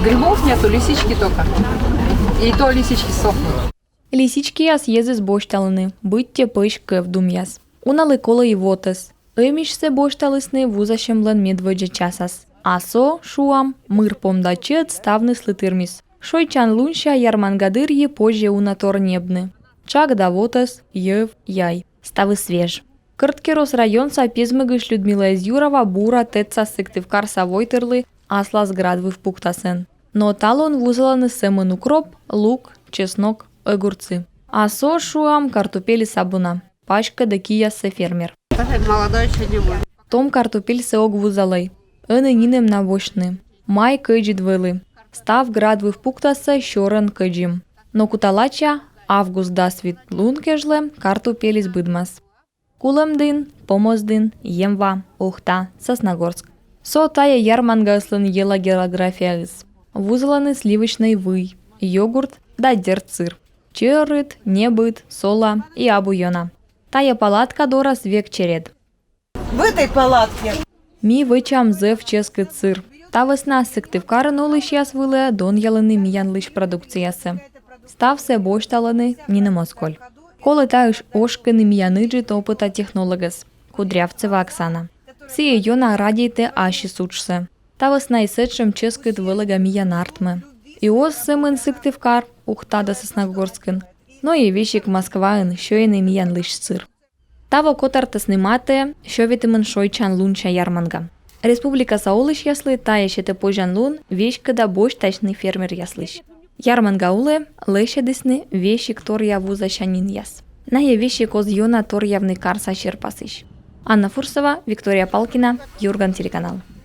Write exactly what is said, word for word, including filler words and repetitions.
Грибов нету, лисички только. И то лисички сохнут. Лисичкияс йӧзыс босьталӧны, быттьӧ пӧсь кӧв думъяс. Уналы колӧ и вотӧс. Ӧмысьсӧ босьталісны вузасьӧмлӧн медводдза часас. А со, шуам, мыр пом да чӧд ставныслы тырмис. Шойччан лунся ярманга дырйи позьӧ уна тор ньӧбны. Чаг да вотӧс, йӧв, яй. Ставыс свеж. Кӧрткерӧс районса Пезмӧгысь Людмила Изъюрова бура тӧдса Сыктывкарса войтырлы аслас град выв пуктасӧн. Но талун вузалӧны сӧмын укроп, лук, чеснок, огурцы. А со, шуам, картупельыс абу на, паськӧдӧ кияссӧ фермер. Молодой еще не может. Том картупельсӧ ог вузалӧй. Ӧні нинӧм на босьтны. Май кӧдзыд вӧлі. Став град выв пуктасӧ сёрӧн кӧдзым. Но кута лача, август дас вит лун кежлӧ картупельыс быдмас. Кулӧмдін, Помӧсдін, Емва, Ухта, Сосногорск. Со тайӧ ярмангаыслӧн йӧла географияыс. Вузалӧны сливочнӧй вый, йогурт да, дерт, сыр. Чӧрыд, небыд, сола и абу ёна. Тайӧ палатка дорас век черед. В этой палатке. Ми вӧчам зэв чӧскыд сыр. Та вӧсна Сыктывкарын олысьяс вылӧ донъялӧны миянлысь продукциясӧ. Ставсӧ босьталӧны нинӧм оз коль. Колӧ таысь ошкыны миян ыджыд опыта технологӧс, Кудрявцева Оксана. Сійӧ ёна радейтӧ ассьыс уджсӧ. Та вӧсна и сэтшӧм чӧскыд вӧлӧга миян артмӧ. И оз сӧмын Сыктывкар, Ухта да Сосногорскын, но и весиг Москваын сёйӧны миянлысь сыр. Таво котӧртісны матӧ сёветымын шойччан лунся ярманга. Республикаса олысьяслы тайӧ сетӧ позянлун веськыда босьтасьны фермеръяслысь. Ярманга улӧ лӧсьӧдісны весиг торъя вузасянінъяс. Найӧ весиг оз ёна торъявны карса серпасысь. Анна Фурсова, Виктория Палкина, Юрган телеканал.